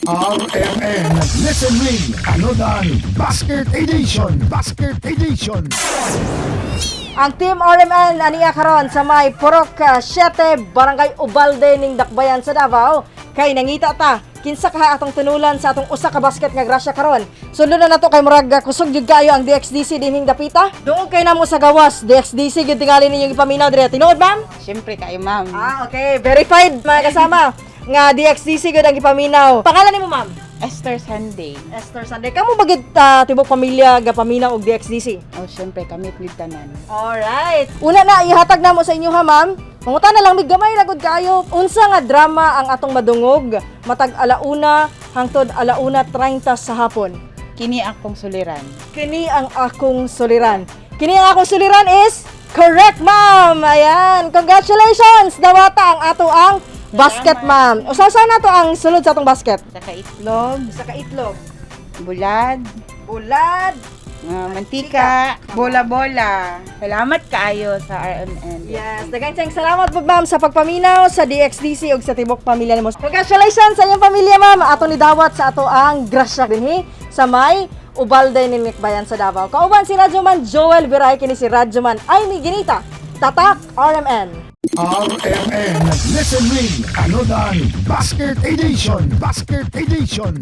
RMN Listen Ring Anodan Basket Edition. Basket Edition. Ang Team RMN aniya karon sa may Purok 7, Barangay Ubalde ning Dakbayan sa Davao, kay nangita ta kinsa kaha atong tinulan sa atong usa ka basket nga grasya karon. Sulod na nato kay murag kusog gyud kaayo ang DXDC dinhing dapita. Duog kay namo sa gawas, DXDC gyud tingali ninyong ipaminaw dire. Tinuod, ma'am? Siyempre kayo, ma'am. Ah, okay. Verified, mga kasama, nga DXDC gyud ang ipaminaw. Pangalan nimo, ma'am? Esther Sunday. Esther Sunday. Kamo ba gyud tibok pamilya gapaminaw og DXDC? Oh, siyempre kami pud tanan. Alright. Una na, ihatag na mo sa inyo ha, ma'am. Manguta na lang mig gamay ra gud kaayo. Unsa nga drama ang atong madungog matag 1:00 hangtod 1:30 sa hapon? Kini akong suliran. Kini ang akong suliran. Kini ang akong suliran is correct, ma'am. Ayan, congratulations. Dawata ang ato ang basket, ma'am. Usa-usa na to ang sulod sa atong basket. Saka itlog, Usa ka itlog, bulad, bulad, mantika, bola-bola. Salamat kaayo sa RMN. Yes, daghang salamat po, ma'am, sa pagpaminaw sa DXDC ug sa tibok pamilya nimo. Congratulations sa inyong pamilya, ma'am. Ato ni dawat sa ato ang grasya dinhi sa may Ubalde ni Nikbayan sa Davao. Kauban si Radyoman Joel Viray, kini si Radyoman Amy Ginita. Tatak RMN. RMN Listen Ring Anodan Basket Edition. Basket Edition.